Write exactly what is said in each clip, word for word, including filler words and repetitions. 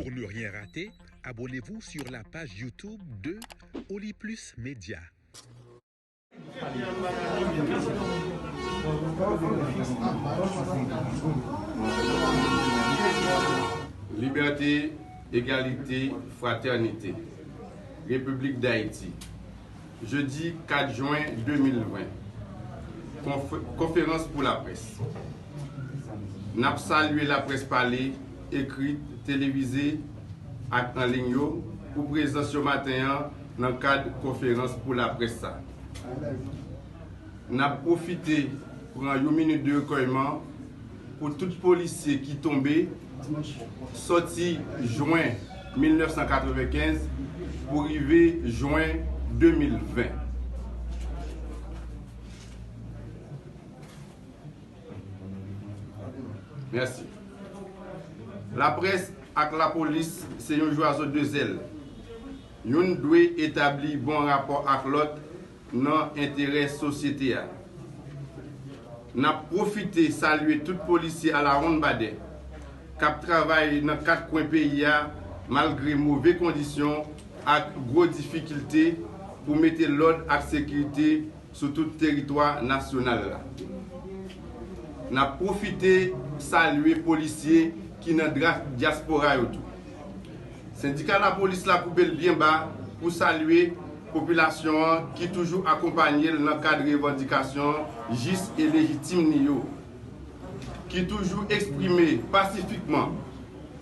Pour ne rien rater, abonnez-vous sur la page YouTube de Oli Plus Média. Liberté, égalité, fraternité. Repiblik Dayiti. Jedi kat jen de mil ven. Konf- konferans pou laprès. N ap salye laprès pale, ekri, televize ak an liy yo pou prezans yo maten an nan kad konferans pou laprès sa. N ap pwofite pran yon minit de rekèyman pou tout polisye ki tonbe sòti jen mil nèf san katrevenkenz pou rive jen de mil ven. Mèsi. Laprès ak lapolis se yon zwazo de zèl. Youn dwe etabli bon rapò ak lòt nan enterè sosyete a. N ap pwofite salye tout polisye alawonnbadè k ap travay nan kat kwen peyi a malgre move kondisyon ak gwo difikilte pou mete lòd ak sekirite sou tout teritwa nasyonal la. N ap pwofite salye polisye ki nan dyaspora yo tou. Sendika lapolis la koupe l byen ba pou salye popilasyon an ki toujou akonpanye l nan kad revandikasyon jis e lejitim li yo, ki toujou eksprime pasifikman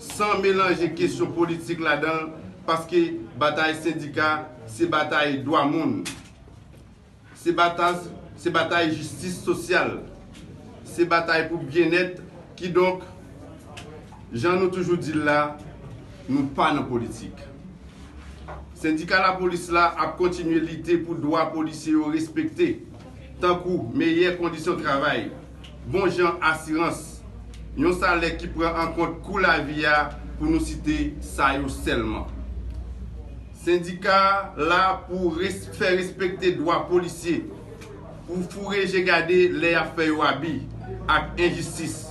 san melanje kesyon politik ladan l, paske batay sendika se batay dwa moun. Se batay, se batay jistis sosyal. Se batay pou byennèt. Kidonk, jan nou toujou di l la, nou pa nan politik. Sendika lapolis la ap kontinye lite pou dwa polisye yo respekte, tankou meyè kondisyon travay, bon jan asirans, yon salè ki pran an kont kou lavi a, pou nou site sa yo sèlman. Sendika la pou fè respekte dwa polisye, pou foure je gade lè y ap fè yo abi ak enjistis,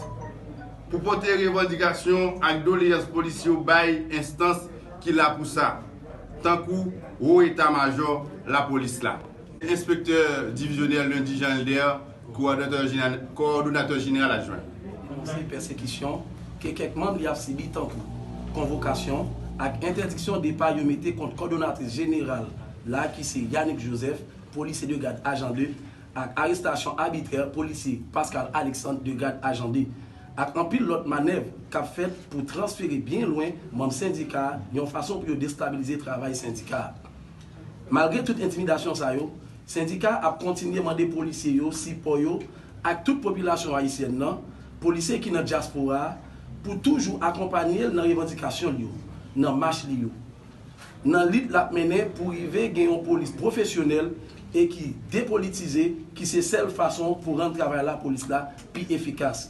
pou pote revandikasyon ak doleyans polisye yo bay enstans ki la pou sa, tankou Wo Eta Majò Lapolis la. Enspektè divizyonè Lundi Jean Helder, kowòdonatè jeneral adjwen. Denonse pèsekisyon ke kèk manm li ap sibi tankou konvokasyon ak entèdiksyon depa yo mete kont kòdonatris jeneral la ki se Yanick Joseph, polisye de gad ajan de, ak arestasyon abitrè polisye Pascal Alexandre de gad ajan de, ak anpil lòt manèv k ap fèt pou transfere byen lwen manm sendika a yon fason pou yo destabilize travay sendika a. Malgre tout entimidasyon sa yo, sendika a ap kontinye mande polisye yo sipò yo ak tout popilasyon ayisyèn nan, polisye ki nan dyaspora a, pou toujou akonpanye l nan revandikasyon l yo, nan mach li yo, nan lit l ap mennen pou rive gen yon polis pwofesyonèl e ki depolitize, ki se sèl fason pou rann travay lapolis la pi efikas.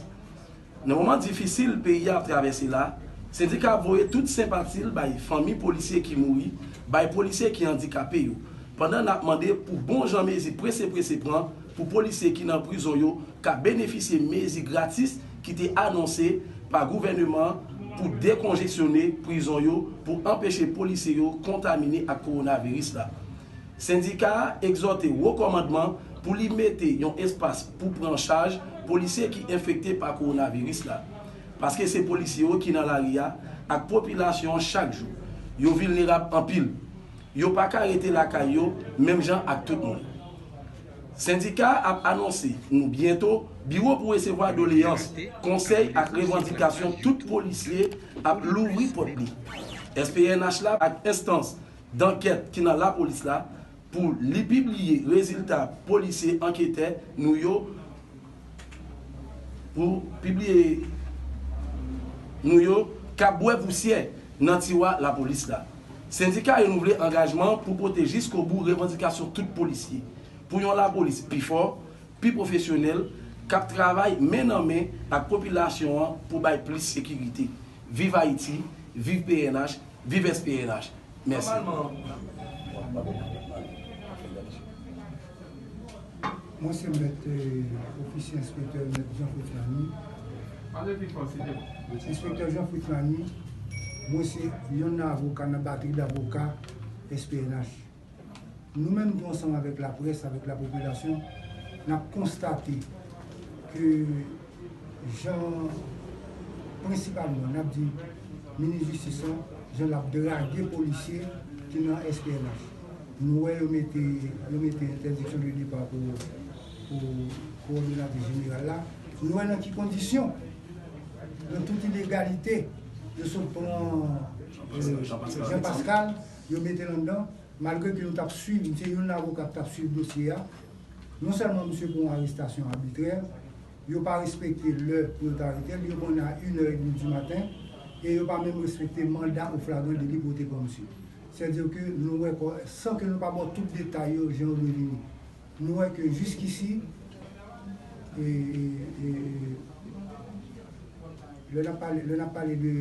Nan moman difisil peyi a ap travèse la, sendika ap voye tout senpati l bay fanmi polisye ki mouri, bay polisye ki andikape yo, pandan n ap mande pou bon jan mezi prese prese pran pou polisye ki nan prizon yo ka benefisye mezi gratis ki te anonse pa gouvèneman an pou dekonjesyone prizon yo pou anpeche polisye yo kontamine ak kowonaviris la. Sendika a egzòte wo kòmandman pou li mete yon espas pou pran chaj polisye ki enfekte pa kowonaviris la, paske se polisye yo ki nan lari a ak popilasyon an chak jou. Yo vilnerab anpil. Yo pa ka rete lakay yo menm jan ak tout moun. Sendika a ap anonse nou byento biwo pou resevwa doleyans, konsèy ak revandikasyon tout polisye ap louvri pòt li. S P N H la ak enstans dankèt ki nan lapolis la pou li pibliye rezilta polisye anketè nou yo, pou pibliye nou yo k ap bwè pousyè nan tiwa lapolis la. Sendika a renouvle angajman pou pote jiskobou revandikasyon tout polisye pou yon lapolis pi fò, pi pwofesyonèl, k ap travay men nan men ak popilasyon an pou bay plis sekirite. Viv Ayiti, viv P N H, viv S P N H. Mèsi. Mwen se mèt, eh, ofisye enspektè mèt Jean Fritz Lani. Enspektè Jean Fritz Lani, Mwen se yonn nan avoka nan batri d avoka S P N H. Nou menm tou ansanm avèk laprès, avèk lapopilasyon, n ap konstate ke jan, prensipalman, n ap di minis jistis lan, jan l ap drage polisye ki nan S P N H. Nou wè yo mete, yo mete entèdiksyon de depa pou, pou kowòdonatè jeneral la. Nou wè nan ki kondisyon, nan tout ilegalite, yo sot pran, euh, Jean Pascal, yo mete l anndan, malgre ke nou t ap swiv, m se youn nan avoka k t ap swiv dosye a. Non sèlman misye pran yon arestasyon abitrè, yo pa respekte lè pou yo te arete l, yo pran l a inè edmi di maten, e yo pa menm respekte manda ou flagran deli pou yo te pran misye. Sètadi ke nou wè kò, san ke nou pa ba w tout detay yo jan yo dwe vini, nou wè ke jiskisi, e, e, e, lè n ap pale, lè n ap pale de,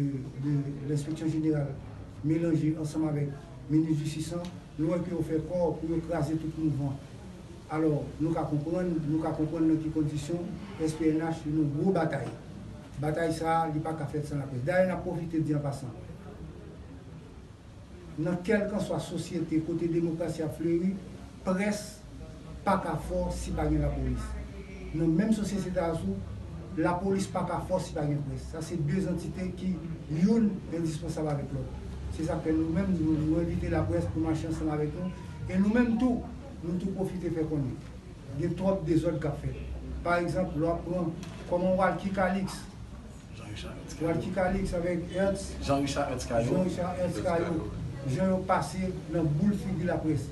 de lenspeksyon jeneral melanje ansanm avèk minis jistis lan, nou wè ke yo fè kò pou yo kraze tout mouvman. Alò, nou ka konprann, nou ka konprann nan ki kondisyon S P N H nan gwo batay. Batay sa a, li pa ka fèt san laprès. Dayè, n ap pwofite di an pasan, nan kèlkanswa sosyete kote demokrasi ap fleri, près pa ka fò si pa gen lapolis. Nan menm sosyete sa a tou, lapolis pa ka fò si pa gen près. Sa se de antite ki youn endispansab avèk lòt. Se sa k fè nou menm, nou, nou envite laprès pou mache ansanm avèk nou. E nou menm tou, nou tou pwofite fè konnen gen twòp dezòd k ap fèt. Pa egzanp, lè w ap pran kòman Walky Calix, Jean Richard Hertz Caillot. Walky Calix avèk Hertz. Jean Richard Hertz Caillot. Jean Richard Hertz Caillot. Jan yo pase nan boule figi laprès.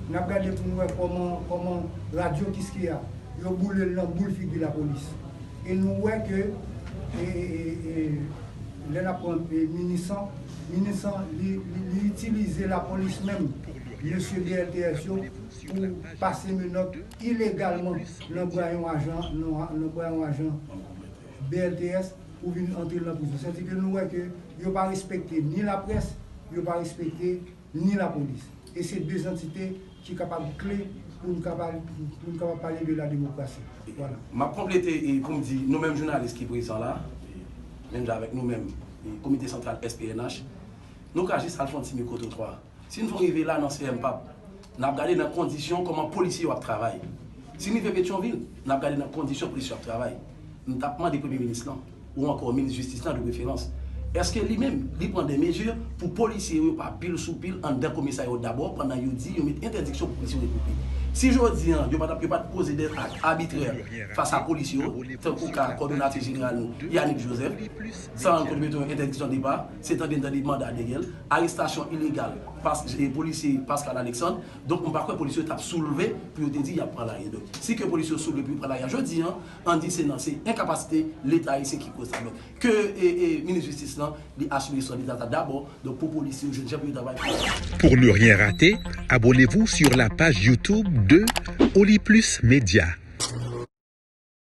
N ap gade pou n wè kòman, kòman Radyo Kiskeya, yo boule l nan boule figi lapolis. E nou wè ke, e, e, e, e, lè n ap pran, e, minis lan, minis lan, li, li, li itilize lapolis menm, mesye B L T S yo, pou pase menòt ilegalman nan bra yon ajan, nan, nan bra yon ajan B L T S pou vin antre l nan prizon. Sètadi ke nou wè ke yo pa respekte ni laprès, yo pa respekte ni lapolis. E se de antite ki kapab kle pou n kapab, pou n kapab pale de la demokrasi. Vwala. M ap konplete e pou m di, nou menm jounalis ki prezan la, e menm jan avèk nou menm, e Komite Santral S P N H, nou ka jis al fè yon ti mikwotrotwa. Si n fon rive la nan C M pap, n ap gade nan kondisyon kòman polisye yo ap travay. Si n rive Petyonvil, n ap gade nan kondisyon polisye yo ap travay. M t ap mande premye minis lan, ou ankò minis jistis lan de preferans, èske li menm, li pran de mezi pou polisye yo pa pil sou pil anndan komisarya yo dabò, pandan yo di yo met entèdiksyon pou polisye yo retounen? Si jodi an, yo pa t ap, yo pa t poze de ak abitrè fas a polisye yo, tankou ka kòdonatè jeneral nou, Yanick Joseph, sa rann kont yo met yon entèdiksyon depa, se tande n tande manda dèyè l, arestasyon ilegal, pas, e, polisye Pascal Alexandre. Donk, m pa kwè polisye yo t ap soulve pou yo te di y ap pran lari. Donk, si ke polisye yo soulve pou yo pran lari jodi an, ann di se nan, se enkapasite Leta ayisyen ki koz sa. Donk, ke, e, e, minis jistis lan, li asime responsabilite sa dabò, donk, pou polisye yo jwenn jan pou yo travay pou yo. Pour ne rien rater, abonnez-vous sur la page YouTube de Oli Plus Média.